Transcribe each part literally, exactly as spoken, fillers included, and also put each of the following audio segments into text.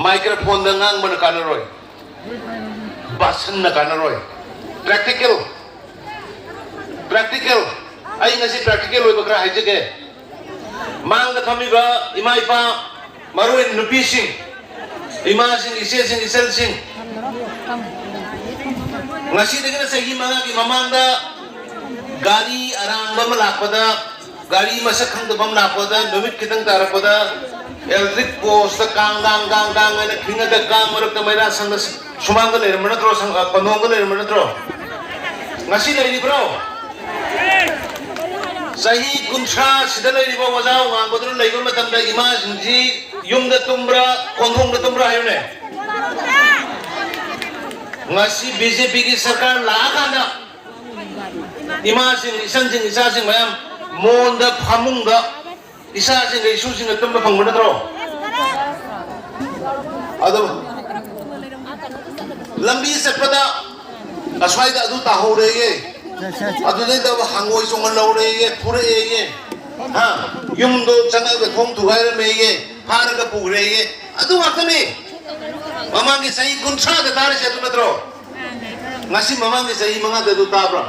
Microphone-ꯗ ꯉꯥꯡꯕꯅ ꯀꯥꯟꯅꯔꯣꯏ, ꯕꯥꯁꯟꯅ ꯀꯥꯟꯅꯔꯣꯏ꯫ Practical, practical꯫ ꯑꯩ ꯉꯁꯤ practical ꯑꯣꯏꯕ ꯈꯔ ꯍꯥꯏꯖꯒꯦ꯫ ꯃꯥꯡꯗ ꯐꯝꯃꯤꯕ ꯏꯃꯥ ꯏꯄꯥ, ꯃꯔꯨ ꯑꯣꯏꯅ ꯅꯨꯄꯤꯁꯤꯡ, ꯏꯃꯥꯁꯤꯡ, ꯏꯆꯦꯁꯤꯡ, ꯏꯆꯜꯁꯤꯡ, ꯉꯁꯤꯗꯒꯤꯅ ꯆꯍꯤ ꯃꯉꯥꯒꯤ ꯃꯃꯥꯡꯗ ꯒꯥꯔꯤ ꯑꯔꯥꯡꯕ ꯑꯃ ꯂꯥꯛꯄꯗ, ꯒꯥꯔꯤ ꯃꯁꯛ ꯈꯪꯗꯕ ꯑꯃ ꯂꯥꯛꯄꯗ, ꯅꯨꯃꯤꯠ ꯈꯤꯇꯪ ꯇꯥꯔꯛꯄꯗ electric post-ꯇ ꯀꯥꯡ ꯗꯥꯡ ꯀꯥꯡ ꯀꯥꯡ ꯍꯥꯏꯅ ꯈꯤꯡꯉꯒ ꯀꯥꯡ ꯃꯔꯛꯇ ꯃꯩꯔꯥ ꯁꯪꯗ ꯁꯨꯃꯥꯡꯗ ꯂꯩꯔꯝꯕ ꯅꯠꯇ꯭ꯔꯣ? ꯁꯪ-, ꯑ, ꯀꯣꯟꯊꯣꯡꯗ ꯂꯩꯔꯝꯕ ꯅꯠꯇ꯭ꯔꯣ? ꯉꯁꯤ ꯂꯩꯔꯤꯕ꯭ꯔꯣ? ꯆꯍꯤ ꯀꯨꯟꯊ꯭ꯔꯥ ꯁꯤꯗ ꯂꯩꯔꯤꯕ ꯋꯥꯖꯥꯎ ꯉꯥꯡꯕꯗꯨꯅ ꯂꯩꯕ ꯃꯇꯝꯗ ꯏꯃꯥꯁꯤꯡꯁꯤ ꯌꯨꯝꯗ ꯇꯨꯝꯕ꯭ꯔꯥ, ꯀꯣꯟꯊꯣꯡꯗ ꯇꯨꯝꯕ꯭ꯔꯥ ꯍꯥꯏꯌꯨꯅꯦ? ꯉꯁꯤ ꯕꯤ ꯖꯦ ꯄꯤꯒꯤ ꯁꯔꯀꯥꯔ ꯂꯥꯛꯑꯀꯥꯟꯗ ꯏꯃꯥꯁꯤꯡ, ꯏꯆꯟꯁꯤꯡ, ꯏꯆꯥꯁꯤꯡ ꯃꯌꯥꯝ ꯃꯣꯟꯗ, ꯐꯃꯨꯡꯗ ꯏꯆꯥꯁꯤꯡꯒ ꯏꯁꯨꯁꯤꯡꯒ ꯇꯨꯝꯕ ꯐꯪꯕ ꯅꯠꯇ꯭ꯔꯣ? ꯑꯗꯣ ꯂꯝꯕꯤ ꯆꯠꯄꯗ ꯑꯁ꯭ꯋꯥꯏꯗ ꯑꯗꯨ ꯇꯥꯍꯧꯔꯦꯌꯦ, ꯑꯗꯨꯗꯩꯗ ꯍꯪꯉꯣꯏ ꯆꯣꯡꯍꯜꯍꯧꯔꯦꯌꯦ, ꯐꯨꯔꯛꯑꯦꯌꯦ, ꯍꯥ? ꯌꯨꯝꯗꯣ ꯆꯪꯉꯒ ꯊꯣꯡ ꯊꯨꯒꯥꯏꯔꯝꯃꯦꯌꯦ, ꯐꯥꯔꯒ ꯄꯨꯈ꯭ꯔꯦꯌꯦ, ꯑꯗꯨ ꯉꯥꯛꯇꯅꯤ꯫ ꯃꯃꯥꯡꯒꯤ ꯆꯍꯤ ꯀꯨꯟꯊ꯭ꯔꯥꯗ ꯇꯥꯔꯤꯁꯦ ꯑꯗꯨ ꯅꯠꯇ꯭ꯔꯣ? ꯉꯁꯤ ꯃꯃꯥꯡꯒꯤ ꯆꯍꯤ ꯃꯉꯥꯗ ꯑꯗꯨ ꯇꯥꯕ꯭ꯔꯣ?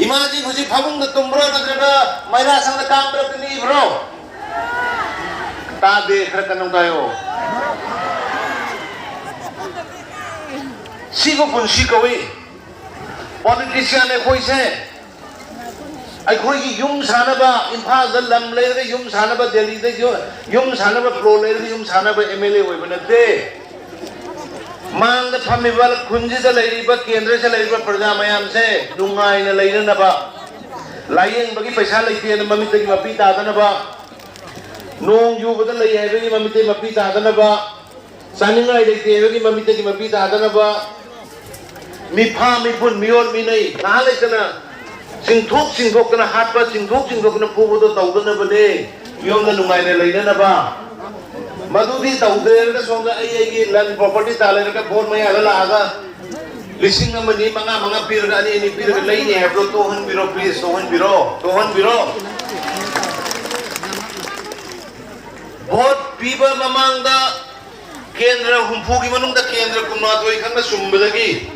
ꯏꯃꯥꯖꯤ ꯍꯧꯖꯤꯛ ꯐꯃꯨꯡꯗ ꯇꯨꯝꯕ꯭ꯔꯣ ꯅꯠꯇ꯭ꯔꯒ ꯃꯩꯔꯥ ꯁꯪꯗ ꯀꯥꯡ ꯃꯔꯛꯇ ꯂꯤꯕ꯭ꯔꯣ? ꯇꯥꯗꯦ, ꯈꯔ ꯀꯟꯅ ꯑꯃꯨꯛꯇ ꯍꯥꯏꯌꯣ꯫ ꯁꯤꯕꯨ ꯄꯨꯟꯁꯤ ꯀꯧꯏ꯫ Politician ꯑꯩꯈꯣꯏꯁꯦ, ꯑꯩꯈꯣꯏꯒꯤ ꯌꯨꯝ ꯁꯥꯅꯕ, ꯏꯝꯐꯥꯜꯗ ꯂꯝ ꯂꯩꯔꯒ ꯌꯨꯝ ꯁꯥꯅꯕ, ꯗꯦꯜꯂꯤꯗ ꯌꯨ-, ꯌꯨꯝ ꯁꯥꯅꯕ, plot ꯂꯩꯔꯒ ꯌꯨꯝ ꯁꯥꯅꯕ M L A ꯑꯣꯏꯕ ꯅꯠꯇꯦ꯫ ꯃꯥꯡꯗ ꯐꯝꯃꯤꯕ ꯈꯨꯟꯁꯤꯗ ꯂꯩꯔꯤꯕ, ꯀꯦꯟꯗ꯭ꯔꯁꯤꯗ ꯂꯩꯔꯤꯕ ꯄ꯭ꯔꯖꯥ ꯃꯌꯥꯝꯁꯦ ꯅꯨꯡꯉꯥꯏꯅ ꯂꯩꯅꯅꯕ, ꯂꯥꯌꯦꯡꯕꯒꯤ ꯄꯩꯁꯥ ꯂꯩꯇꯦꯅ ꯃꯃꯤꯠꯇꯒꯤ ꯃꯄꯤ ꯇꯥꯗꯅꯕ, ꯅꯣꯡ ꯌꯨꯕꯗ ꯂꯩ ꯍꯥꯏꯕꯒꯤ ꯃꯃꯤꯠꯇꯒꯤ ꯃꯄꯤ ꯇꯥꯗꯅꯕ, ꯆꯥꯅꯤꯡꯉꯥꯏ ꯂꯩꯇꯦ ꯍꯥꯏꯕꯒꯤ ꯃꯃꯤꯠꯇꯒꯤ ꯃꯄꯤ ꯇꯥꯗꯅꯕ, ꯃꯤꯐꯥ ꯃꯤꯄꯨꯟ ꯃꯤꯑꯣꯠ ꯃꯤꯅꯩ ꯉꯥꯏꯍꯥꯛ ꯂꯩꯇꯅ ꯆꯤꯡꯊꯣꯛ ꯆꯤꯡꯊꯣꯛꯇꯅ ꯍꯥꯠꯄ, ꯆꯤꯡꯊꯣꯛ ꯆꯤꯡꯊꯣꯛꯇꯅ ꯐꯨꯕꯗꯣ ꯇꯧꯗꯅꯕꯅꯦ, ꯌꯨꯝꯗ ꯅꯨꯡꯉꯥꯏꯅ ꯂꯩꯅꯅꯕ꯫ ꯃꯗꯨꯗꯤ ꯇꯧꯗ꯭ꯔꯦ ꯍꯥꯏꯔꯒ ꯁꯣꯝꯗ ꯑꯩ ꯑꯩꯒꯤ land property ꯇꯥꯜꯂꯦ ꯍꯥꯏꯔꯒ vote ꯃꯌꯥꯗ ꯂꯥꯛꯑꯒ ꯂꯤꯁꯤꯡ ꯑꯃ ꯑꯅꯤ ꯃꯉꯥ ꯃꯉꯥ ꯄꯤꯔꯒ ꯑꯅꯤ ꯑꯅꯤ ꯄꯤꯔꯒ ꯂꯩꯅꯤ ꯍꯥꯏꯕꯗꯣ ꯇꯣꯛꯍꯟꯕꯤꯔꯣ, please, ꯇꯣꯛꯍꯟꯕꯤꯔꯣ, ꯇꯣꯛꯍꯟꯕꯤꯔꯣ꯫ Vote ꯄꯤꯕ ꯃꯃꯥꯡꯗ ꯀꯦꯟꯗ꯭ꯔ ꯍꯨꯝꯐꯨꯒꯤ ꯃꯅꯨꯡꯗ ꯀꯦꯟꯗ꯭ꯔ ꯀꯨꯟꯃꯥꯊꯣꯏ ꯈꯛꯅ ꯆꯨꯝꯕꯗꯒꯤ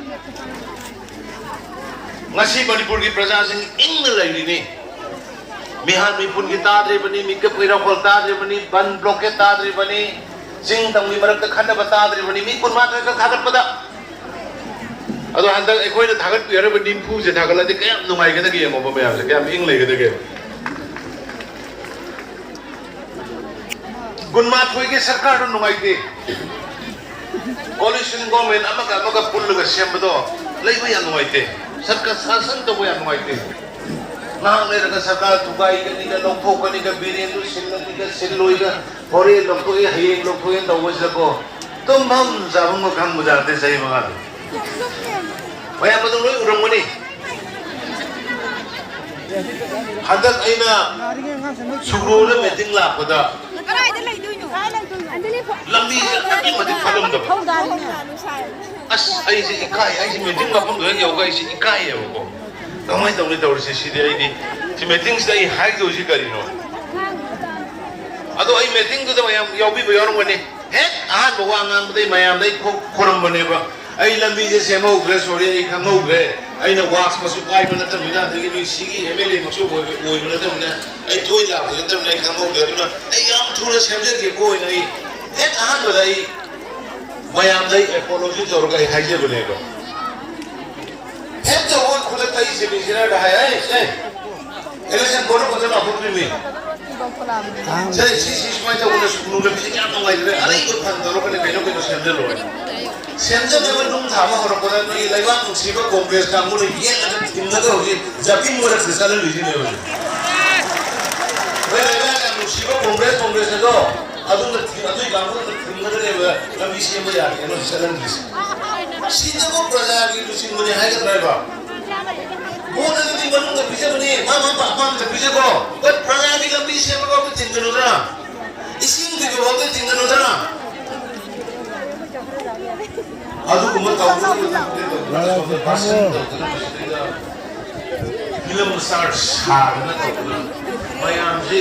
ꯉꯁꯤ ꯃꯅꯤꯄꯨꯔꯒꯤ ꯄ꯭ꯔꯖꯥꯁꯤꯡ ꯏꯪꯅ ꯂꯩꯔꯤꯅꯤ꯫ ꯃꯤꯍꯥꯟ ꯃꯤꯄꯨꯟꯒꯤ ꯇꯥꯗ꯭ꯔꯤꯕꯅꯤ, ꯃꯤꯀꯞ ꯏꯔꯥꯡꯈꯣꯜ ꯇꯥꯗ꯭ꯔꯤꯕꯅꯤ, ꯕꯟ ꯕ꯭ꯂꯣꯀꯦꯠ ꯇꯥꯗ꯭ꯔꯤꯕꯅꯤ, ꯆꯤꯡ ꯇꯝꯒꯤ ꯃꯔꯛꯇ ꯈꯟꯅꯕ ꯇꯥꯗ꯭ꯔꯤꯕꯅꯤ, ꯃꯤ ꯀꯨꯟꯃꯥꯊꯣꯏ ꯈꯛ ꯊꯥꯒꯠꯄꯗ꯫ ꯑꯗꯣ ꯍꯟꯗꯛ ꯑꯩꯈꯣꯏꯅ ꯊꯥꯒꯠꯄꯤꯒꯗꯕ ꯅꯤꯝꯐꯨꯁꯦ ꯊꯥꯒꯠꯂꯗꯤ ꯀꯌꯥꯝ ꯅꯨꯡꯉꯥꯏꯒꯗꯒꯦ ꯌꯦꯡꯉꯣꯕ ꯃꯌꯥꯝꯁꯦ, ꯀꯌꯥꯝ ꯏꯪ ꯂꯩꯒꯗꯒꯦ꯫ ꯀꯨꯟꯃꯥꯊꯣꯏꯒꯤ ꯁꯔꯀꯥꯔꯗꯣ ꯅꯨꯡꯉꯥꯏꯇꯦ꯫ ꯀꯣꯂꯤꯁꯟ ꯒꯣꯔꯃꯦꯟ ꯑꯃꯒ ꯑꯃꯒ ꯄꯨꯜꯂꯒ ꯁꯦꯝꯕꯗꯣ ꯂꯩꯕ ꯌꯥꯝ ꯅꯨꯡꯉꯥꯏꯇꯦ꯫ ꯁꯔꯀꯥꯔ ꯁꯥꯁꯟ ꯇꯧꯕ ꯌꯥꯝ ꯅꯨꯡꯉꯥꯏꯇꯦ꯫ ꯉꯥꯏꯍꯥꯛ ꯂꯩꯔꯒ ꯁꯔꯀꯥꯔ ꯊꯨꯒꯥꯏꯒꯅꯤꯒ, ꯂꯧꯊꯣꯛꯀꯅꯤꯒ, ꯕꯤꯔꯦꯟꯗꯨ ꯁꯤꯜꯂꯅꯤꯒ, ꯁꯤꯜꯂꯣꯏꯒ, ꯍꯣꯔꯦꯟ ꯂꯧꯊꯣꯛꯑꯦ, ꯍꯌꯦꯡ ꯂꯧꯊꯣꯛꯑꯦ ꯇꯧꯕꯁꯤꯗꯀꯣ, ꯇꯨꯝꯐꯝ ꯆꯥꯐꯝꯒ ꯈꯪꯕꯖꯥꯠ ꯅꯠꯇꯦ ꯆꯍꯤ ꯃꯉꯥꯗꯣ꯫ ꯃꯌꯥꯝ ꯑꯗꯨꯝ ꯂꯣꯏ ꯎꯔꯝꯒꯅꯤ꯫ ꯍꯟꯗꯛ ꯑꯩꯅ ꯁꯨꯒ꯭ꯔꯨꯗ ꯃꯤꯇꯤꯡ ꯂꯥꯛꯄꯗ ꯀꯗꯥꯏꯗ ꯂꯩꯗꯣꯏꯅꯣ? ꯂꯝꯕꯤꯁꯦ ꯑꯗꯨꯛꯀꯤ ꯃꯇꯤꯛ ꯐꯠꯂꯝꯗꯕ꯫ ꯑꯁ, ꯑꯩꯁꯦ ꯏꯀꯥꯏ, ꯑꯩꯁꯦ ꯃꯤꯇꯤꯡ ꯃꯐꯝꯗꯨ ꯍꯦꯛ ꯌꯧꯕ ꯑꯩꯁꯦ ꯏꯀꯥꯏꯌꯦꯕꯀꯣ꯫ ꯀꯃꯥꯏꯅ ꯇꯧꯅꯤ ꯇꯧꯔꯤꯁꯦ ꯁꯤꯗꯤ? ꯑꯩꯗꯤ ꯁꯤ ꯃꯤꯇꯤꯡꯁꯤꯗ ꯑꯩ ꯍꯥꯏꯗꯣꯏꯁꯤ ꯀꯔꯤꯅꯣ? ꯑꯗꯣ ꯑꯩ ꯃꯤꯇꯤꯡꯗꯨꯗ ꯃꯌꯥꯝ ꯌꯥꯎꯕꯤꯕ ꯌꯥꯎꯔꯝꯒꯅꯤ꯫ ꯍꯦꯛ ꯑꯍꯥꯟꯕ ꯋꯥ ꯉꯥꯡꯕꯗꯩ ꯃꯌꯥꯝꯗꯩ ꯈꯣ-, ꯈꯣꯔꯝꯕꯅꯦꯕ꯫ ꯑꯩ ꯂꯝꯕꯤꯁꯦ ꯁꯦꯝꯍꯧꯗ꯭ꯔꯦ, ꯁꯣꯔꯤ, ꯑꯩ ꯈꯪꯍꯧꯗ꯭ꯔꯦ꯫ ꯑꯩꯅ ꯋꯥꯛꯁ ꯃꯁꯨ ꯄꯥꯏꯕ ꯅꯠꯇꯕꯅꯤꯅ, ꯑꯗꯒꯤ ꯅꯣꯏ ꯁꯤꯒꯤ ꯑꯦꯝ ꯑꯦꯜ ꯑꯦ ꯃꯛꯁꯨ ꯑꯣꯏꯕ, ꯑꯣꯏꯕ ꯅꯠꯇꯕꯅꯤꯅ, ꯑꯩ ꯊꯣꯏ ꯂꯥꯛꯄ ꯅꯠꯇꯕꯅꯤꯅ ꯑꯩ ꯈꯪꯍꯧꯗ꯭ꯔꯦ꯫ ꯑꯗꯨꯅ ꯑꯩ ꯌꯥꯝ ꯊꯨꯅ ꯁꯦꯝꯖꯒꯦꯀꯣ ꯍꯥꯏꯅ ꯑꯩ ꯍꯦꯛ ꯑꯍꯥꯟꯕꯗ ꯑꯩ ꯃꯌꯥꯝꯗ ꯑꯩ ꯑꯦꯄꯣꯂꯣꯖꯤ ꯇꯧꯔꯒ ꯑꯩ ꯍꯥꯏꯖꯕꯅꯦꯕ꯫ ꯍꯦꯛꯇ ꯃꯣꯏ ꯈꯨꯗꯛꯇ ꯑꯩ ꯁꯦꯃꯤꯁꯇꯔꯗ ꯍꯥꯏ, "ꯑꯩ, ꯑꯦ, ꯏꯂꯦꯛꯁꯟ ꯕꯣꯔꯗ ꯐꯖꯅ ꯂꯥꯎꯊꯣꯛꯇꯣꯏꯅꯤ꯫ ꯁꯦ, ꯁꯤ, ꯁꯤ ꯁꯨꯃꯥꯏꯅ ꯇꯧꯕꯅ ꯁꯨꯒꯅꯨ, ꯂꯝꯕꯤꯁꯦ ꯌꯥꯝ ꯅꯨꯡꯉꯥꯏꯇ꯭ꯔꯦ, ꯑꯔꯩꯕ ꯐꯟ ꯇꯧꯔꯒꯅꯦ ꯀꯩꯅꯣ ꯀꯩꯅꯣ ꯁꯦꯝꯖꯜꯂꯣꯏ꯫" ꯁꯦꯝꯖꯅꯕ ꯅꯨꯡ ꯊꯥꯕ ꯍꯧꯔꯛꯄꯗ ꯅꯣꯏꯒꯤ ꯂꯩꯕꯥꯛ ꯅꯨꯡꯁꯤꯕ ꯀꯣꯡꯒ꯭ꯔꯦꯁ ꯀꯥꯡꯕꯨꯅ ꯌꯦꯠꯂꯒ ꯊꯤꯡꯉꯒ ꯍꯧꯖꯤꯛ ꯖꯄꯤꯡ ꯃꯔꯛꯇ ꯆꯠꯍꯜꯂꯤꯁꯤꯅꯦꯕ ꯍꯧꯖꯤꯛ꯫ ꯅꯣꯏ ꯂꯩꯕꯥꯛ ꯌꯥꯝ ꯅꯨꯡꯁꯤꯕ ꯀꯣꯡꯒ꯭ꯔꯦꯁ, ꯀꯣꯡꯒ꯭ꯔꯦꯁ ꯑꯗꯣ ꯑꯗꯨꯝꯅ ꯊꯤꯡ-, ꯑꯗꯨꯒꯤ ꯀꯥꯡꯕꯨꯗꯨꯅ ꯊꯤꯡꯉꯒꯅꯦꯕ ꯂꯝꯕꯤ ꯁꯦꯝꯕ ꯌꯥꯗꯦꯅ ꯍꯧꯖꯤꯛ ꯆꯠꯍꯜꯂꯤꯁꯦ꯫ ꯁꯤꯗꯕꯨ ꯄ꯭ꯔꯖꯥꯒꯤ ꯂꯨꯆꯤꯡꯕꯅꯤ ꯍꯥꯏꯒꯗ꯭ꯔꯥ ꯍꯥꯏꯕ? ꯚꯣꯠ ꯑꯗꯨꯗꯤ ꯃꯅꯨꯡꯗ ꯄꯤꯖꯕꯅꯤ, ꯃꯥ ꯃꯥ ꯑꯄꯥꯝꯕꯗ ꯄꯤꯖꯀꯣ꯫ ꯚꯣꯠ ꯄ꯭ꯔꯖꯥꯒꯤ ꯂꯝꯕꯤ ꯁꯦꯝꯕ ꯐꯥꯎꯗ ꯊꯤꯡꯒꯅꯨꯗꯅ, ꯏꯁꯤꯡ ꯄꯤꯕ ꯐꯥꯎꯗ ꯊꯤꯡꯒꯅꯨꯗꯅ꯫ ꯑꯗꯨꯒꯨꯝꯕ ꯇꯧꯕ ꯐꯤꯂꯝ ꯁ꯭ꯇꯥꯔ ꯁꯥꯗꯅ ꯇꯧꯗꯅ ꯃꯌꯥꯝꯁꯤ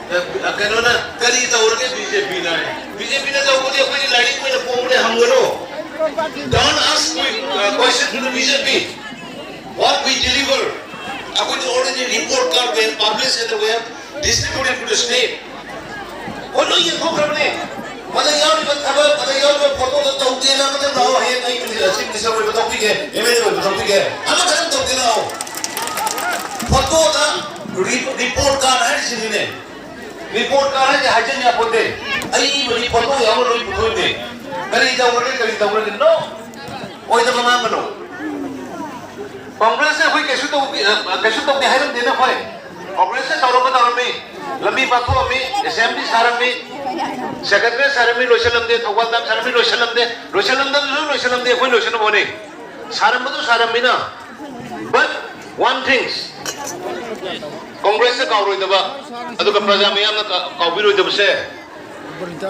ꯑ, ꯀꯩꯅꯣꯅ ꯀꯔꯤ ꯇꯧꯔꯒꯦ ꯕꯤ ꯖꯦ ꯄꯤꯅ? ꯕꯤ ꯖꯦ ꯄꯤꯅ ꯇꯧꯕꯗꯤ ꯑꯩꯈꯣꯏꯒꯤ ꯂꯥꯏꯔꯤꯛ ꯑꯣꯏꯅ ꯐꯣꯡꯕꯅꯦ, ꯍꯪꯒꯅꯨ꯫ Don't ask me, uh, question to the B J P. What we deliver, ꯑꯩꯈꯣꯏꯗꯤ already report card we have published and we have distributed to the state. ꯍꯣꯏ, ꯂꯣꯏ ꯌꯦꯡꯊꯣꯛꯈ꯭ꯔꯕꯅꯦ꯫ ꯃꯗ ꯌꯥꯎꯔꯤꯕ ꯊꯕꯛ, ꯃꯗ ꯌꯥꯎꯔꯤꯕ ꯐꯣꯇꯣꯗ ꯇꯧꯗꯦꯅ ꯑꯃꯇꯪ ꯂꯥꯛꯑꯣ꯫ ꯍꯌꯦꯡ ꯑꯩ ꯆꯤꯐ ꯃꯤꯅꯤꯁꯇꯔ ꯑꯣꯏꯕ ꯇꯧꯕꯤꯒꯦ, ꯑꯦꯝ ꯑꯦꯜ ꯑꯦ ꯑꯣꯏꯕ ꯇꯧꯕꯤꯒꯦ, ꯑꯃꯈꯛꯇꯪ ꯇꯧꯗꯦ ꯂꯥꯛꯑꯣ꯫ ꯐꯣꯇꯣꯗ ꯔꯤ-, ꯔꯤꯄꯣꯔꯠ ꯀꯥꯔꯗ ꯍꯥꯏꯔꯤꯁꯤꯅꯤꯅꯦ꯫ ꯔꯤꯄꯣꯔꯠ ꯀꯥꯔꯗ ꯍꯥꯏꯁꯦ ꯍꯥꯏꯖꯟ ꯌꯥꯄꯣꯠꯇꯦ꯫ ꯑꯏꯕꯅꯤ, ꯐꯣꯇꯣ ꯌꯥꯎꯔ ꯂꯣꯏ ꯄꯨꯊꯣꯛꯏꯅꯦ꯫ ꯀꯔꯤ ꯇꯧꯔꯒꯦ, ꯀꯔꯤ ꯇꯧꯔꯒꯦ? No! ꯑꯣꯏꯗꯕ ꯉꯥꯡꯒꯅꯨ꯫ ꯀꯣꯡꯒ꯭ꯔꯦꯁꯅ ꯑꯩꯈꯣꯏ ꯀꯩꯁꯨ ꯇꯧꯗꯦ, ꯑ, ꯀꯩꯁꯨ ꯇꯧꯗꯦ ꯍꯥꯏꯔꯝꯗꯦꯅ ꯑꯩꯈꯣꯏ꯫ ꯀꯣꯡꯒ꯭ꯔꯦꯁꯅ ꯇꯧꯔꯝꯕ ꯇꯧꯔꯝꯃꯤ, ꯂꯝꯕꯤ ꯄꯥꯊꯣꯛꯑꯝꯃꯤ, ꯑꯦꯁꯦꯝꯕ꯭ꯂꯤ ꯁꯥꯔꯝꯃꯤ, ꯁꯦꯀ꯭ꯔꯦꯇꯔꯤ ꯁꯥꯔꯝꯃꯤ, ꯂꯣꯏꯁꯤꯜꯂꯝꯗꯦ, ꯊꯧꯕꯥꯜ ꯗꯥꯝ ꯁꯥꯔꯝꯃꯤ, ꯂꯣꯏꯁꯤꯜꯂꯝꯗꯦ, ꯂꯣꯏꯁꯤꯜꯂꯝꯗꯕꯗꯨꯁꯨ ꯂꯣꯏꯁꯤꯜꯂꯝꯗꯦ, ꯑꯩꯈꯣꯏ ꯂꯣꯏꯁꯤꯜꯂꯝꯕꯅꯤ꯫ ꯁꯥꯔꯝꯕꯗꯨ ꯁꯥꯔꯝꯃꯤꯅ, but one things, ꯀꯣꯡꯒ꯭ꯔꯦꯁꯅ ꯀꯥꯎꯔꯣꯏꯗꯕ, ꯑꯗꯨꯒ ꯄ꯭ꯔꯖꯥ ꯃꯌꯥꯝꯅ ꯀꯥ-, ꯀꯥꯎꯕꯤꯔꯣꯏꯗꯕꯁꯦ,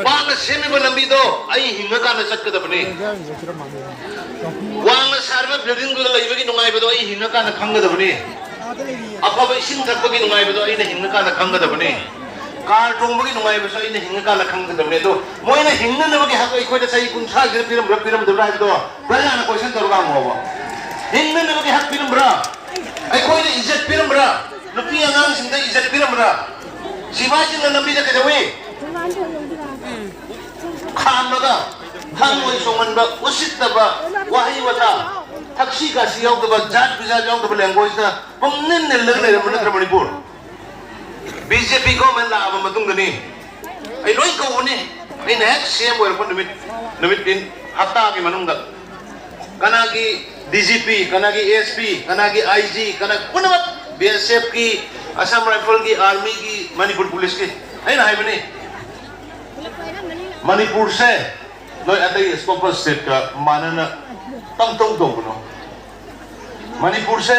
ꯋꯥꯡꯅ ꯁꯦꯝꯃꯤꯕ ꯂꯝꯕꯤꯗꯣ ꯑꯩ ꯍꯤꯡꯉꯀꯥꯟꯗ ꯆꯠꯀꯗꯕꯅꯤ꯫ ꯋꯥꯡꯅ ꯁꯥꯔꯤꯕ ꯕꯤꯜꯗꯤꯡꯗꯨꯗ ꯂꯩꯕꯒꯤ ꯅꯨꯡꯉꯥꯏꯕꯗꯣ ꯑꯩ ꯍꯤꯡꯉꯀꯥꯟꯗ ꯈꯪꯒꯗꯕꯅꯤ꯫ ꯑꯐꯕ ꯏꯁꯤꯡ ꯊꯛꯄꯒꯤ ꯅꯨꯡꯉꯥꯏꯕꯗꯣ ꯑꯩꯅ ꯍꯤꯡꯉꯀꯥꯟꯗ ꯈꯪꯒꯗꯕꯅꯤ꯫ ꯀꯥꯔ ꯇꯣꯡꯕꯒꯤ ꯅꯨꯡꯉꯥꯏꯕꯁꯨ ꯑꯩꯅ ꯍꯤꯡꯉꯀꯥꯟꯗ ꯈꯪꯒꯗꯕꯅꯤ꯫ ꯑꯗꯣ ꯃꯣꯏꯅ ꯍꯤꯡꯅꯅꯕꯒꯤ ꯍꯛ ꯑꯩꯈꯣꯏꯗ ꯆꯍꯤ ꯀꯨꯟꯊ꯭ꯔꯥꯁꯤꯗ ꯄꯤꯔꯝꯕ꯭ꯔꯥ, ꯄꯤꯔꯝꯗꯕ꯭ꯔꯥ ꯍꯥꯏꯕꯗꯣ ꯄ꯭ꯔꯖꯥꯅ ꯀꯣꯏꯁꯟ ꯇꯧꯔꯒ ꯍꯪꯉꯣꯕ꯫ ꯍꯤꯡꯅꯅꯕꯒꯤ ꯍꯛ ꯄꯤꯔꯝꯕ꯭ꯔꯥ? ꯑꯩꯈꯣꯏꯅ ꯏꯖꯠ ꯄꯤꯔꯝꯕ꯭ꯔꯥ? ꯅꯨꯄꯤ ꯑꯉꯥꯡꯁꯤꯡꯗ ꯏꯖꯠ ꯄꯤꯔꯝꯕ꯭ꯔꯥ? ꯁꯤꯐꯥꯏꯁꯤꯡꯅ ꯂꯝꯕꯤꯗ ꯀꯩꯗꯧꯏ? ꯈꯥꯝꯃꯒ ꯍꯪꯉꯣꯏ ꯆꯣꯡꯍꯟꯕ, ꯎꯁꯤꯠꯇꯕ ꯋꯥꯍꯩ ꯋꯥꯇꯥ, ꯊꯛꯁꯤ ꯈꯥꯁꯤ ꯌꯥꯎꯗꯕ, ꯖꯥꯠ ꯕꯤꯖꯥꯠ ꯌꯥꯎꯗꯕ ꯂꯦꯡꯒ꯭ꯋꯦꯖꯇ ꯄꯨꯝꯅꯤꯜ ꯅꯤꯜꯂꯒ ꯂꯩꯔꯝꯕ ꯅꯠꯇ꯭ꯔ ꯃꯅꯤꯄꯨꯔ? ꯕꯤ ꯖꯦ ꯄꯤ ꯒꯣꯔꯃꯦꯟ ꯂꯥꯛꯑꯕ ꯃꯇꯨꯡꯗꯅꯤ꯫ ꯑꯩ ꯂꯣꯏ ꯀꯧꯕꯅꯤ꯫ ꯑꯩꯅ ꯍꯦꯛ ꯁꯤ ꯑꯦꯝ ꯑꯣꯏꯔꯛꯄ ꯅꯨꯃꯤꯠ, ꯅꯨꯃꯤꯠ ꯅꯤ-, ꯍꯞꯇꯥꯒꯤ ꯃꯅꯨꯡꯗ ꯀꯅꯥꯒꯤ ꯗꯤ ꯖꯤ ꯄꯤ, ꯀꯅꯥꯒꯤ ꯑꯦꯁ ꯄꯤ, ꯀꯅꯥꯒꯤ ꯑꯥꯏ ꯖꯤ, ꯀꯅꯥ ꯄꯨꯝꯅꯃꯛ ꯕꯤ ꯑꯦꯁ ꯑꯦꯐꯀꯤ, ꯑꯁꯥꯝ ꯔꯥꯏꯐꯜꯒꯤ, ꯑꯥꯔꯃꯤꯒꯤ, ꯃꯅꯤꯄꯨꯔ ꯄꯨꯂꯤꯁꯀꯤ꯫ ꯑꯩꯅ ꯍꯥꯏꯕꯅꯤ, ꯃꯅꯤꯄꯨꯔꯁꯦ ꯅꯣꯏ ꯑꯇꯩ ꯑꯇꯣꯞꯄ ꯁ꯭ꯇꯦꯠꯀ ꯃꯥꯟꯅꯅ ꯄꯪꯇꯧ ꯇꯧꯒꯅꯨ꯫ ꯃꯅꯤꯄꯨꯔꯁꯦ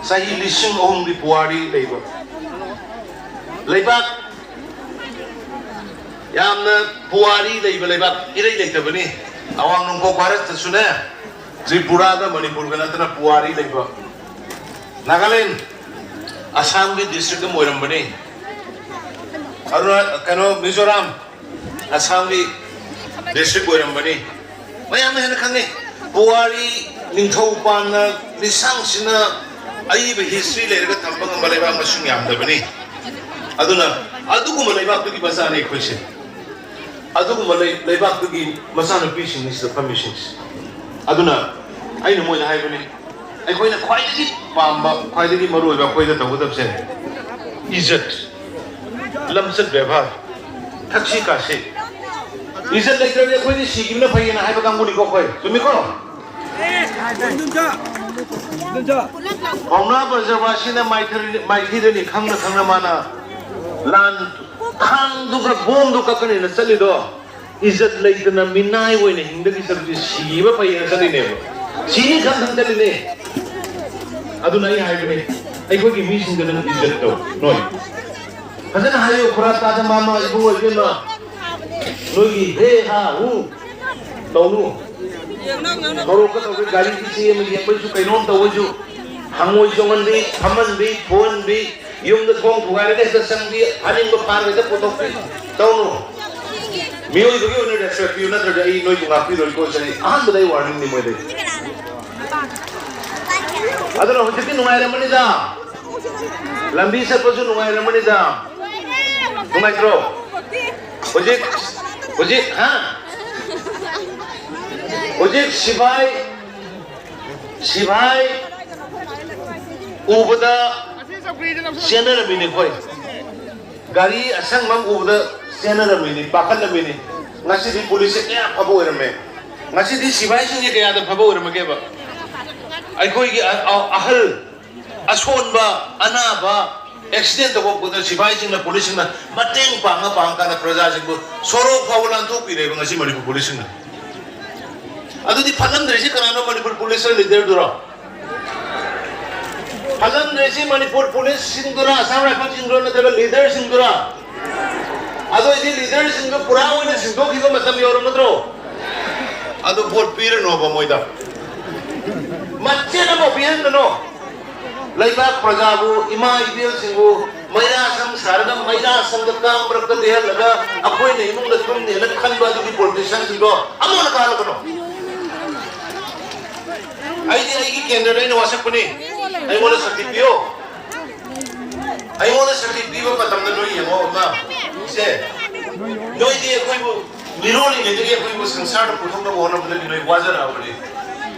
ꯆꯍꯤ ꯂꯤꯁꯤꯡ ꯑꯍꯨꯝꯒꯤ ꯄꯨꯋꯥꯔꯤ ꯂꯩꯕ ꯂꯩꯕꯥꯛ, ꯌꯥꯝꯅ ꯄꯨꯋꯥꯔꯤ ꯂꯩꯕ ꯂꯩꯕꯥꯛ ꯏꯔꯩ ꯂꯩꯇꯕꯅꯤ꯫ ꯑꯋꯥꯡ ꯅꯣꯡꯄꯣꯛ ꯚꯥꯔꯠꯇꯁꯨꯅꯦ, ꯇ꯭ꯔꯤꯄꯨꯔꯥꯒ ꯃꯅꯤꯄꯨꯔꯒ ꯅꯠꯇꯅ ꯄꯨꯋꯥꯔꯤ ꯂꯩꯕ꯫ ꯅꯥꯒꯥꯂꯦꯟ, ꯑꯁꯥꯝꯒꯤ ꯗꯤꯁꯇ꯭ꯔꯤꯛ ꯑꯃ ꯑꯣꯏꯔꯝꯕꯅꯤ꯫ ꯑꯔꯨꯅꯥ ꯀꯩꯅꯣ, ꯃꯤꯖꯣꯔꯥꯝ, ꯑꯁꯥꯝꯒꯤ ꯗꯤꯁꯇ꯭ꯔꯤꯛ ꯑꯣꯏꯔꯝꯕꯅꯤ꯫ ꯃꯌꯥꯝꯅ ꯍꯦꯟꯅ ꯈꯪꯉꯤ꯫ ꯄꯨꯋꯥꯔꯤ ꯅꯤꯡꯊꯧ ꯄꯥꯟꯅ ꯂꯤꯁꯥꯡꯁꯤꯟꯅ ꯑꯏꯕ ꯍꯤꯁꯇ꯭ꯔꯤ ꯂꯩꯔꯒ ꯊꯝꯕ ꯉꯝꯕ ꯂꯩꯕꯥꯛ ꯃꯁꯤꯡ ꯌꯥꯝꯗꯕꯅꯤ꯫ ꯑꯗꯨꯅ ꯑꯗꯨꯒꯨꯝꯕ ꯂꯩꯕꯥꯛꯇꯨꯒꯤ ꯃꯆꯥꯅꯤ ꯑꯩꯈꯣꯏꯁꯦ꯫ ꯑꯗꯨꯒꯨꯝꯕ ꯂꯩ-, ꯂꯩꯕꯥꯛꯇꯨꯒꯤ ꯃꯆꯥꯅꯨꯄꯤꯁꯤꯡꯅꯤ ꯁꯤꯗ ꯐꯝꯃꯤꯁꯤꯡꯁꯦ꯫ ꯑꯗꯨꯅ ꯑꯩꯅ ꯃꯣꯏꯗ ꯍꯥꯏꯕꯅꯤ, ꯑꯩꯈꯣꯏꯅ ꯈ꯭ꯋꯥꯏꯗꯒꯤ ꯄꯥꯝꯕ, ꯈ꯭ꯋꯥꯏꯗꯒꯤ ꯃꯔꯨ ꯑꯣꯏꯕ ꯑꯩꯈꯣꯏꯗ ꯇꯧꯒꯗꯕꯁꯦ ꯏꯖꯠ, ꯂꯝꯆꯠ ꯕꯦꯕꯥꯔ, ꯊꯛꯁꯤ ꯈꯥꯁꯤ꯫ ꯏꯖꯠ ꯂꯩꯇ꯭ꯔꯗꯤ ꯑꯩꯈꯣꯏꯗꯤ ꯁꯤꯈꯤꯕꯅ ꯐꯩꯌꯦꯅ ꯍꯥꯏꯕ ꯀꯥꯡꯕꯨꯅꯤꯀꯣ ꯑꯩꯈꯣꯏ꯫ ꯆꯨꯝꯃꯤꯀꯣ? ꯄꯥꯎꯅꯥ ꯕ꯭ꯔꯖꯕꯥꯁꯤꯅ ꯃꯥꯏꯊꯔ-, ꯃꯥꯏꯊꯤꯔꯅꯤ ꯈꯪꯅ ꯈꯪꯅ ꯃꯥꯅ ꯂꯥꯟ ꯈꯥꯡꯗꯨꯒ ꯕꯣꯝꯗꯨ ꯀꯛꯀꯅꯤꯅ ꯆꯠꯂꯤꯗꯣ, ꯏꯖꯠ ꯂꯩꯇꯅ ꯃꯤꯅꯥꯏ ꯑꯣꯏꯅ ꯍꯤꯡꯗꯒꯤ ꯁꯔꯨꯛꯇꯤ ꯁꯤꯕ ꯐꯩꯌꯦꯅ ꯆꯠꯂꯤꯅꯦꯕ꯫ ꯁꯤꯅꯤ ꯈꯪ ꯈꯪ ꯆꯠꯂꯤꯅꯦ꯫ ꯑꯗꯨꯅ ꯑꯩ ꯍꯥꯏꯕꯅꯦ, ꯑꯩꯈꯣꯏꯒꯤ ꯃꯤꯁꯤꯡꯗ ꯅꯪ ꯏꯖꯠ ꯇꯧ꯫ ꯅꯣꯏ ꯐꯖꯅ ꯍꯥꯏꯌꯨ, ꯈꯨꯔꯥ ꯇꯥꯗ ꯃꯥꯃ, ꯏꯕꯨꯡꯉꯣ ꯏꯕꯦꯝꯃ, ꯅꯣꯏꯒꯤ ꯍꯦ ꯍꯥ ꯍꯨ ꯇꯧꯅꯨ꯫ ꯁꯣꯔꯣꯛꯇ ꯇꯧꯔꯤ ꯒꯥꯔꯤꯒꯤ ꯆꯦ ꯑꯃ ꯌꯦꯛꯄꯩꯁꯨ, ꯀꯩꯅꯣꯝ ꯇꯧꯕꯩꯁꯨ, ꯍꯪꯉꯣꯏ ꯆꯣꯡꯍꯟꯕꯤ, ꯐꯝꯍꯟꯕꯤ, ꯐꯨꯍꯟꯕꯤ, ꯌꯨꯝꯗ ꯊꯣꯡ ꯊꯨꯒꯥꯏꯔꯒ ꯍꯦꯛꯇ ꯆꯪꯕꯤ, ꯍꯥꯅꯤꯡꯕ ꯐꯥꯔꯒ ꯍꯦꯛꯇ ꯄꯨꯊꯣꯛꯄꯤ ꯇꯧꯅꯨ꯫ ꯃꯤꯑꯣꯏꯕꯒꯤ ꯑꯣꯏꯅ ꯔꯦꯁꯄꯦꯛ ꯄꯤꯌꯨ, ꯅꯠꯇ꯭ꯔꯗꯤ ꯑꯩ ꯅꯣꯏꯕꯨ ꯉꯥꯛꯄꯤꯔꯣꯏꯀꯣ꯫ ꯁꯤꯅꯤ ꯑꯍꯥꯟꯕꯗ ꯑꯩ ꯋꯥꯔꯅꯤꯡꯅꯤ ꯃꯣꯏꯗꯒꯤ꯫ ꯑꯗꯨꯅ ꯍꯧꯖꯤꯛꯇꯤ ꯅꯨꯡꯉꯥꯏꯔꯝꯃꯅꯤꯗ, ꯂꯝꯕꯤ ꯆꯠꯄꯁꯨ ꯅꯨꯡꯉꯥꯏꯔꯝꯃꯅꯤꯗ꯫ ꯅꯨꯡꯉꯥꯏꯇ꯭ꯔꯣ? ꯍꯧꯖꯤꯛ, ꯍꯧꯖꯤꯛ, ꯍꯥ? ꯍꯧꯖꯤꯛ ꯁꯤꯐꯥꯏ, ꯁꯤꯐꯥꯏ ꯎꯕꯗ ꯆꯦꯟꯅꯔꯝꯃꯤꯅꯤ ꯑꯩꯈꯣꯏ꯫ ꯒꯥꯔꯤ ꯑꯁꯪꯕ ꯑꯃ ꯎꯕꯗ ꯆꯦꯟꯅꯔꯝꯃꯤꯅꯤ, ꯄꯥꯈꯠꯂꯝꯃꯤꯅꯤ꯫ ꯉꯁꯤꯗꯤ ꯄꯨꯂꯤꯁꯁꯦ ꯀꯌꯥ ꯐꯕ ꯑꯣꯏꯔꯝꯃꯦ꯫ ꯉꯁꯤꯗꯤ ꯁꯤꯐꯥꯏꯁꯤꯡꯁꯦ ꯀꯌꯥꯗ ꯐꯕ ꯑꯣꯏꯔꯝꯃꯒꯦꯕ? ꯑꯩꯈꯣꯏꯒꯤ ꯑ-, ꯑ-, ꯑꯍꯜ, ꯑꯁꯣꯟꯕ, ꯑꯅꯥꯕ, ꯑꯦꯛꯁꯤꯗꯦꯟ ꯇꯧꯕ ꯈꯣꯠꯄꯗ ꯁꯤꯐꯥꯏꯁꯤꯡꯅ, ꯄꯨꯂꯤꯁꯁꯤꯡꯅ ꯃꯇꯦꯡ ꯄꯥꯡꯉ ꯄꯥꯡꯉꯀꯥꯟꯗ ꯄ꯭ꯔꯖꯥꯁꯤꯡꯕꯨ ꯁꯣꯔꯣꯛ ꯐꯥꯎꯕ ꯂꯥꯟꯊꯣꯛꯄꯤꯔꯦꯕ ꯉꯁꯤ ꯃꯅꯤꯄꯨꯔ ꯄꯨꯂꯤꯁꯁꯤꯡꯅ꯫ ꯑꯗꯨꯗꯤ ꯐꯠꯂꯝꯗ꯭ꯔꯤꯁꯤ ꯀꯅꯥꯅꯣ? ꯃꯅꯤꯄꯨꯔ ꯄꯨꯂꯤꯁ ꯂꯤꯗꯔꯗꯨꯔꯣ? ꯐꯠꯂꯝꯗ꯭ꯔꯤꯁꯤ ꯃꯅꯤꯄꯨꯔ ꯄꯨꯂꯤꯁꯁꯤꯡꯗꯨꯔꯥ, ꯑꯁꯥꯝ ꯔꯥꯏꯐꯜꯁꯤꯡꯗꯨꯔꯥ, ꯅꯠꯇ꯭ꯔꯒ ꯂꯤꯗꯔꯁꯤꯡꯗꯨꯔꯥ? ꯑꯗꯨ ꯑꯣꯏꯗꯤ ꯂꯤꯗꯔꯁꯤꯡꯗꯨ ꯄꯨꯔꯥ ꯑꯣꯏꯅ ꯁꯤꯟꯗꯣꯛꯈꯤꯕ ꯃꯇꯝ ꯌꯧꯔꯝꯃꯗ꯭ꯔꯣ? ꯑꯗꯨ ꯚꯣꯠ ꯄꯤꯔꯅꯣꯕ ꯃꯣꯏꯗ꯫ ꯃꯆꯦꯠ ꯑꯃ ꯄꯤꯍꯟꯒꯅꯣ꯫ ꯂꯩꯕꯥꯛ ꯄ꯭ꯔꯖꯥꯕꯨ, ꯏꯃꯥ ꯏꯕꯦꯜꯁꯤꯡꯕꯨ ꯃꯩꯔꯥ ꯁꯪ ꯁꯥꯔꯒ ꯃꯩꯔꯥ ꯁꯪꯗ ꯀꯥꯡ ꯃꯔꯛꯇ ꯂꯦꯜꯍꯜꯂꯒ ꯑꯩꯈꯣꯏꯅ ꯏꯃꯨꯡꯗ ꯇꯨꯝꯅꯦꯅ ꯈꯟꯕ ꯑꯗꯨꯒꯤ ꯄꯣꯂꯤꯇꯤꯁꯤꯌꯥꯟꯁꯤꯡꯗꯣ ꯑꯃꯨꯛ ꯍꯟꯅ ꯀꯥꯍꯜꯂꯛꯀꯅꯣ꯫ ꯑꯩꯗꯤ ꯑꯩꯒꯤ ꯀꯦꯟꯗ꯭ꯔꯗ ꯑꯩꯅ ꯋꯥꯁꯛꯄꯅꯤ꯫ ꯑꯩꯉꯣꯟꯗ ꯁꯛꯇꯤ ꯄꯤꯌꯣ꯫ ꯑꯩꯉꯣꯟꯗ ꯁꯛꯇꯤ ꯄꯤꯕ ꯃꯇꯝꯗ ꯅꯣꯏ ꯌꯦꯡꯉꯣ ꯑꯃ, ꯁꯦ, ꯅꯣꯏꯗꯤ ꯑꯩꯈꯣꯏꯕꯨ ꯃꯤꯔꯣꯜꯂꯤꯉꯩꯗꯒꯤ ꯑꯩꯈꯣꯏꯕꯨ ꯁꯪꯁꯥꯔꯗ ꯄꯨꯊꯣꯛꯅꯕ ꯍꯣꯠꯅꯕꯗꯒꯤ ꯅꯣꯏ ꯋꯥꯖꯔꯛꯑꯕꯅꯤ꯫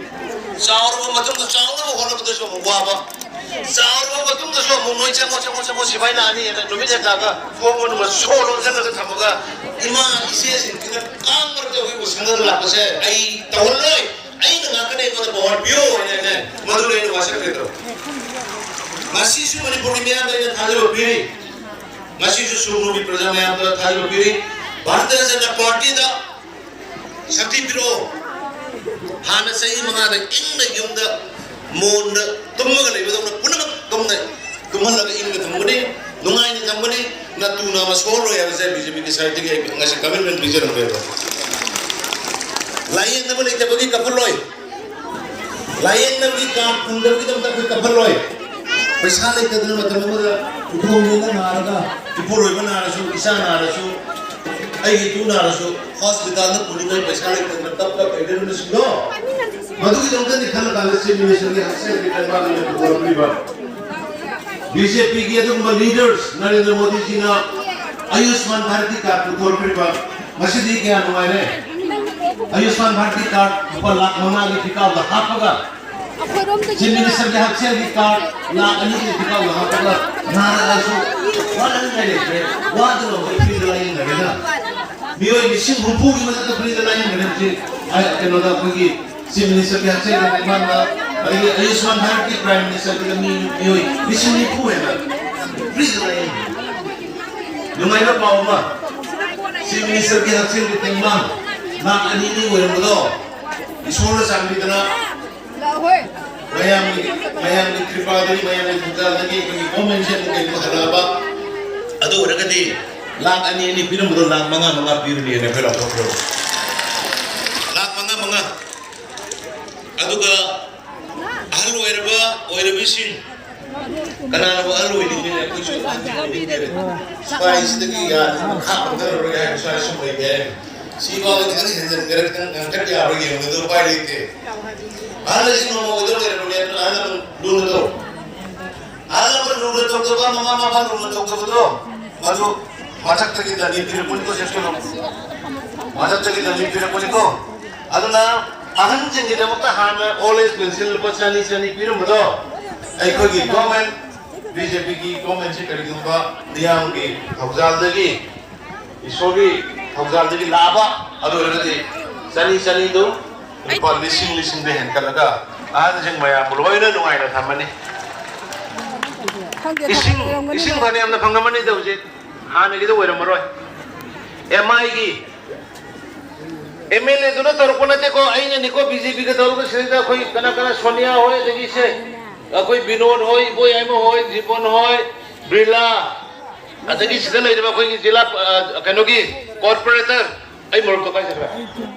ꯆꯥꯎꯔꯕ ꯃꯇꯨꯡꯗ ꯆꯥꯎꯅꯕ ꯍꯣꯠꯅꯕꯗꯁꯨ ꯑꯃꯨꯛ ꯋꯥꯕ, ꯆꯥꯎꯔꯕ ꯃꯇꯨꯡꯗꯁꯨ ꯑꯃꯨꯛ ꯅꯣꯏ ꯆꯪꯉꯣ, ꯆꯪꯉꯣ, ꯆꯪꯉꯣ, ꯁꯤꯐꯥꯏ ꯂꯥꯛꯑꯅꯤ ꯍꯥꯏꯅ ꯅꯨꯃꯤꯠ ꯍꯦꯛ ꯂꯥꯛꯑꯒ ꯊꯣꯡ ꯃꯅꯨꯡꯗ ꯁꯣ ꯂꯣꯟꯁꯤꯜꯂꯒ ꯊꯝꯃꯒ ꯏꯃꯥ ꯏꯆꯦꯁꯤꯡꯁꯤꯅ ꯀꯥꯡ ꯃꯔꯛꯇ ꯑꯩꯈꯣꯏꯕꯨ ꯁꯪꯒꯗ ꯂꯥꯛꯄꯁꯦ ꯑꯩ ꯇꯧꯍꯜꯂꯣꯏ꯫ ꯑꯩꯅ ꯉꯥꯛꯀꯅꯤ, ꯑꯩꯉꯣꯟꯗ ꯄꯋꯥꯔ ꯄꯤꯌꯣ ꯍꯥꯏꯅꯅꯦ, ꯃꯗꯨꯅ ꯑꯩꯅ ꯋꯥꯁꯛꯈ꯭ꯔꯦꯗꯣ꯫ ꯉꯁꯤꯁꯨ ꯃꯅꯤꯄꯨꯔꯒꯤ ꯃꯤꯌꯥꯝꯗ ꯑꯩꯅ ꯊꯥꯖꯕ ꯄꯤꯔꯤ, ꯉꯁꯤꯁꯨ ꯁꯨꯒꯅꯨꯒꯤ ꯄ꯭ꯔꯖꯥ ꯃꯌꯥꯝꯗ ꯊꯥꯖꯕ ꯄꯤꯔꯤ꯫ ꯚꯥꯔꯇꯤꯌ ꯖꯅꯇꯥ ꯄꯥꯔꯇꯤꯗ ꯁꯛꯇꯤ ꯄꯤꯔꯛꯑꯣ꯫ ꯍꯥꯟꯅ ꯆꯍꯤ ꯃꯉꯥꯗ ꯏꯪꯅ ꯌꯨꯝꯗ ꯃꯣꯟꯗ ꯇꯨꯝꯃꯒ ꯂꯩꯕꯗꯧꯅ ꯄꯨꯝꯅꯃꯛ ꯇꯨꯝꯅ ꯇꯨꯝꯍꯜꯂꯒ ꯏꯪꯅ ꯊꯝꯒꯅꯤ, ꯅꯨꯡꯉꯥꯏꯅ ꯊꯝꯒꯅꯤ, ꯅꯇꯨ ꯅꯥꯝꯃ ꯁꯣꯛꯍꯜꯂꯣꯏ ꯍꯥꯏꯕꯁꯦ ꯕꯤ ꯖꯦ ꯄꯤꯒꯤ ꯁꯥꯏꯠꯇꯒꯤ ꯑꯩ ꯉꯁꯤ ꯀꯃꯤꯠꯃꯦꯟ ꯄꯤꯖꯔꯝꯃꯦꯕ꯫ ꯂꯥꯏꯌꯦꯡꯅꯕ ꯂꯩꯇꯕꯒꯤ ꯀꯥꯞꯍꯜꯂꯣꯏ, ꯂꯥꯏꯌꯦꯡꯅꯕꯒꯤ ꯀꯥꯔꯗ ꯐꯪꯗꯕꯒꯤꯗꯃꯛꯇ ꯑꯩꯈꯣꯏ ꯀꯥꯞꯍꯜꯂꯣꯏ꯫ ꯄꯩꯁꯥ ꯂꯩꯇꯗꯅ ꯃꯇꯝ ꯑꯃꯗ ꯏꯄꯨꯔꯣꯏꯕ ꯅꯥꯔꯒ, ꯏꯄꯨꯔꯣꯏꯕ ꯅꯥꯔꯁꯨ, ꯏꯆꯥ ꯅꯥꯔꯁꯨ, ꯑꯩꯒꯤ ꯏꯇꯨ ꯅꯥꯔꯁꯨ ꯍꯣꯁꯄꯤꯇꯥꯜꯗ ꯄꯨꯅꯤꯡꯉꯥꯏ ꯄꯩꯁꯥ ꯂꯩꯇꯗꯅ ꯀꯞ ꯀꯞ ꯂꯩꯅꯔꯤꯕꯁꯤꯡꯗꯣ, ꯃꯗꯨꯒꯤꯗꯃꯛꯇꯅꯤ ꯈꯜꯂꯀꯥꯟꯗ ꯆꯤꯐ ꯃꯤꯅꯤꯁꯇꯔꯒꯤ ꯍꯛꯁꯦꯜꯒꯤ ꯂꯩꯕꯥꯛ ꯑꯃ ꯄꯨꯊꯣꯔꯛꯂꯤꯕ꯫ ꯕꯤ ꯖꯦ ꯄꯤꯒꯤ ꯑꯗꯨꯒꯨꯝꯕ ꯂꯤꯗꯔꯁ ꯅꯔꯦꯟꯗ꯭ꯔ ꯃꯣꯗꯤꯖꯤꯅ ꯑꯌꯨꯁꯃꯥꯟ ꯚꯥꯔꯠꯀꯤ ꯀꯥꯔꯗ ꯄꯨꯊꯣꯔꯛꯈ꯭ꯔꯤꯕ, ꯃꯁꯤꯗꯤ ꯀꯌꯥ ꯅꯨꯡꯉꯥꯏꯔꯦ꯫ ꯑꯌꯨꯁꯃꯥꯟ ꯚꯥꯔꯠꯀꯤ ꯀꯥꯔꯗ ꯂꯨꯄꯥ ꯂꯥꯈ ꯃꯉꯥꯒꯤ ꯊꯤꯀꯥꯎꯗ ꯍꯥꯞꯄꯒ ꯆꯤꯐ ꯃꯤꯅꯤꯁꯇꯔꯒꯤ ꯍꯛꯁꯦꯜꯒꯤ ꯀꯥꯔꯗ ꯂꯥꯈ ꯑꯅꯤꯒꯤ ꯊꯤꯀꯥꯎꯗ ꯍꯥꯞꯄꯒ ꯅꯥꯔꯛꯑꯁꯨ ꯋꯥꯅꯉꯥꯏ ꯂꯩꯇ꯭ꯔꯦ, ꯋꯥꯗꯅ ꯑꯩꯈꯣꯏ ꯐ꯭ꯔꯤꯗ ꯂꯥꯏꯌꯦꯡꯅꯔꯦꯅ꯫ ꯃꯤꯑꯣꯏ ꯂꯤꯁꯤꯡ ꯍꯨꯝꯐꯨꯒꯤ ꯃꯊꯛꯇ ꯐ꯭ꯔꯤꯗ ꯂꯥꯏꯌꯦꯡꯅꯔꯦ ꯍꯧꯖꯤꯛ꯫ ꯑ, ꯀꯩꯅꯣꯗ ꯑꯩꯈꯣꯏꯒꯤ ꯆꯤꯐ ꯃꯤꯅꯤꯁꯇꯔꯒꯤ ꯍꯛꯁꯦꯜꯒꯤ ꯂꯩꯕꯥꯛꯇ, ꯑꯗꯒꯤ ꯑꯌꯨꯁꯃꯥꯟ ꯚꯥꯔꯠꯀꯤ ꯄ꯭ꯔꯥꯏꯝ ꯃꯤꯅꯤꯁꯇꯔꯒꯤꯗ ꯃꯤ, ꯃꯤꯑꯣꯏ ꯂꯤꯁꯤꯡ ꯅꯤꯐꯨ ꯍꯦꯟꯅ ꯐ꯭ꯔꯤꯗ ꯂꯥꯏꯌꯦꯡꯉꯤ꯫ ꯅꯨꯡꯉꯥꯏꯕ ꯄꯥꯎ ꯑꯃ, ꯆꯤꯐ ꯃꯤꯅꯤꯁꯇꯔꯒꯤ ꯍꯛꯁꯦꯜꯒꯤ ꯇꯦꯡꯕꯥꯡ ꯂꯥꯈ ꯑꯅꯤ ꯑꯅꯤ ꯑꯣꯏꯔꯝꯕꯗꯣ ꯏꯁꯣꯔꯅ ꯆꯥꯟꯕꯤꯗꯅ ꯃꯌꯥꯝꯒꯤ, ꯃꯌꯥꯝꯒꯤ ꯀ꯭ꯔꯤꯄꯥꯗꯒꯤ, ꯃꯌꯥꯝꯒꯤ ꯊꯧꯖꯥꯜꯗꯒꯤ ꯑꯩꯈꯣꯏꯒꯤ ꯒꯣꯔꯃꯦꯟꯁꯦ ꯑꯃꯨꯛ ꯀꯩꯒꯨꯝꯕ ꯍꯜꯂꯛꯑꯕ, ꯑꯗꯨ ꯑꯣꯏꯔꯒꯗꯤ ꯂꯥꯈ ꯑꯅꯤ ꯑꯅꯤ ꯄꯤꯔꯝꯕꯗꯣ ꯂꯥꯈ ꯃꯉꯥ ꯃꯉꯥ ꯄꯤꯔꯅꯤꯅ ꯑꯩꯈꯣꯏ ꯂꯥꯎꯊꯣꯛꯈ꯭ꯔꯣ꯫ ꯂꯥꯈ ꯃꯉꯥ ꯃꯉꯥ꯫ ꯑꯗꯨꯒ ꯑꯍꯜ ꯑꯣꯏꯔꯕ ꯑꯣꯏꯔꯕꯤꯁꯤꯡ, ꯀꯅꯥꯅꯕꯨ ꯑꯍꯜ ꯑꯣꯏꯅꯤꯡꯗꯦꯅꯦ? ꯑꯩꯈꯣꯏꯁꯨ ꯑꯍꯟꯁꯤꯡ ꯑꯣꯏꯅꯤꯡꯗꯦ꯫ ꯁ꯭ꯋꯥꯏꯁꯤꯗꯒꯤ ꯌꯥꯗꯦ, ꯃꯈꯥ ꯄꯣꯟꯊꯔꯔꯣꯏ ꯍꯥꯏꯕ ꯁ꯭ꯋꯥꯏ ꯁꯨꯝ ꯂꯩꯕ ꯌꯥꯏ꯫ ꯁꯤꯐꯥꯎꯕ ꯈꯤꯇꯪ ꯍꯦꯟꯖꯤꯟꯈ꯭ꯔꯦ, ꯈꯤꯇꯪ ꯉꯟꯈꯠ ꯌꯥꯕ꯭ꯔꯥ ꯌꯦꯡꯕꯗ ꯎꯄꯥꯏ ꯂꯩꯇꯦ꯫ ꯑꯍꯜ ꯑꯁꯤ ꯅꯣꯡꯃ ꯑꯣꯏꯗꯧ ꯂꯩꯔꯕꯅꯦ, ꯑꯗꯨꯅ ꯑꯍꯜ ꯂꯃꯟ ꯂꯨꯅ ꯇꯧ꯫ ꯑꯍꯜ ꯂꯃꯟ ꯂꯨꯅ ꯇꯧꯗꯕ, ꯃꯃꯥ ꯃꯄꯥ ꯂꯨꯅ ꯇꯧꯗꯕꯗꯣ, ꯃꯗꯨ ꯃꯊꯛꯇꯒꯤ ꯗꯟꯗꯤ ꯄꯤꯔꯛꯄꯅꯤꯀꯣ, ꯆꯦꯛꯁꯤꯜꯂꯣ꯫ ꯃꯊꯛꯇꯒꯤ ꯗꯟꯗꯤ ꯄꯤꯔꯛꯄꯅꯤꯀꯣ꯫ ꯑꯗꯨꯅ ꯑꯍꯟꯁꯤꯡꯒꯤꯗꯃꯛꯇ ꯍꯥꯟꯅ old age pension ꯂꯨꯄꯥ ꯆꯅꯤ, ꯆꯅꯤ ꯄꯤꯔꯝꯕꯗꯣ, ꯑꯩꯈꯣꯏꯒꯤ government, BJPꯒꯤ governmentꯁꯤ ꯀꯔꯤꯒꯨꯝꯕ ꯃꯤꯌꯥꯝꯒꯤ ꯊꯧꯖꯥꯜꯗꯒꯤ, ꯏꯁꯣꯔꯒꯤ ꯊꯧꯖꯥꯜꯗꯒꯤ ꯂꯥꯛꯑꯕ, ꯑꯗꯨ ꯑꯣꯏꯔꯒꯗꯤ ꯆꯅꯤ, ꯆꯅꯤꯗꯨ ꯂꯨꯄꯥ ꯂꯤꯁꯤꯡ, ꯂꯤꯁꯤꯡꯗ ꯍꯦꯟꯒꯠꯂꯒ ꯑꯍꯟꯁꯤꯡ ꯃꯌꯥꯝꯕꯨ ꯂꯣꯏꯅ ꯅꯨꯡꯉꯥꯏꯅ ꯊꯝꯃꯅꯤ꯫ ꯈꯪꯗꯦ, ꯏꯁꯤꯡ, ꯊꯕꯛ ꯂꯩꯔꯝꯒꯅꯤ꯫ ꯏꯁꯤꯡ ꯐꯅꯌꯥꯝꯅ ꯐꯪꯉꯝꯃꯅꯤꯗ ꯍꯧꯖꯤꯛ, ꯍꯥꯟꯅꯒꯤꯗ ꯑꯣꯏꯔꯝꯃꯔꯣꯏ꯫ MIꯒꯤ MLAꯗꯨꯅ ꯇꯧꯔꯛꯄ ꯅꯠꯇꯦꯀꯣ, ꯑꯩꯅꯅꯤꯀꯣ, BJPꯒ ꯇꯧꯔꯒ ꯁꯤꯗꯩꯗ ꯑꯩꯈꯣꯏ ꯀꯅꯥ ꯀꯅꯥ, ꯁꯣꯅꯤꯌꯥ ꯍꯣꯏ, ꯑꯗꯒꯤ ꯁꯦ, ꯑꯩꯈꯣꯏ ꯕꯤꯅꯣꯗ ꯍꯣꯏ, ꯏꯕꯣꯏ ꯍꯥꯏꯃ ꯍꯣꯏ, ꯖꯤꯕꯣꯟ ꯍꯣꯏ, ꯕ꯭ꯔꯤꯂꯥ, ꯑꯗꯒꯤ ꯁꯤꯗ ꯂꯩꯔꯤꯕ ꯑꯩꯈꯣꯏꯒꯤ ꯖꯤꯂꯥ, ꯑ, ꯀꯩꯅꯣꯒꯤ corporator, ꯑꯩ ꯃꯔꯨꯞꯇꯣ ꯀꯥꯏ ꯆꯠꯈ꯭ꯔꯦ?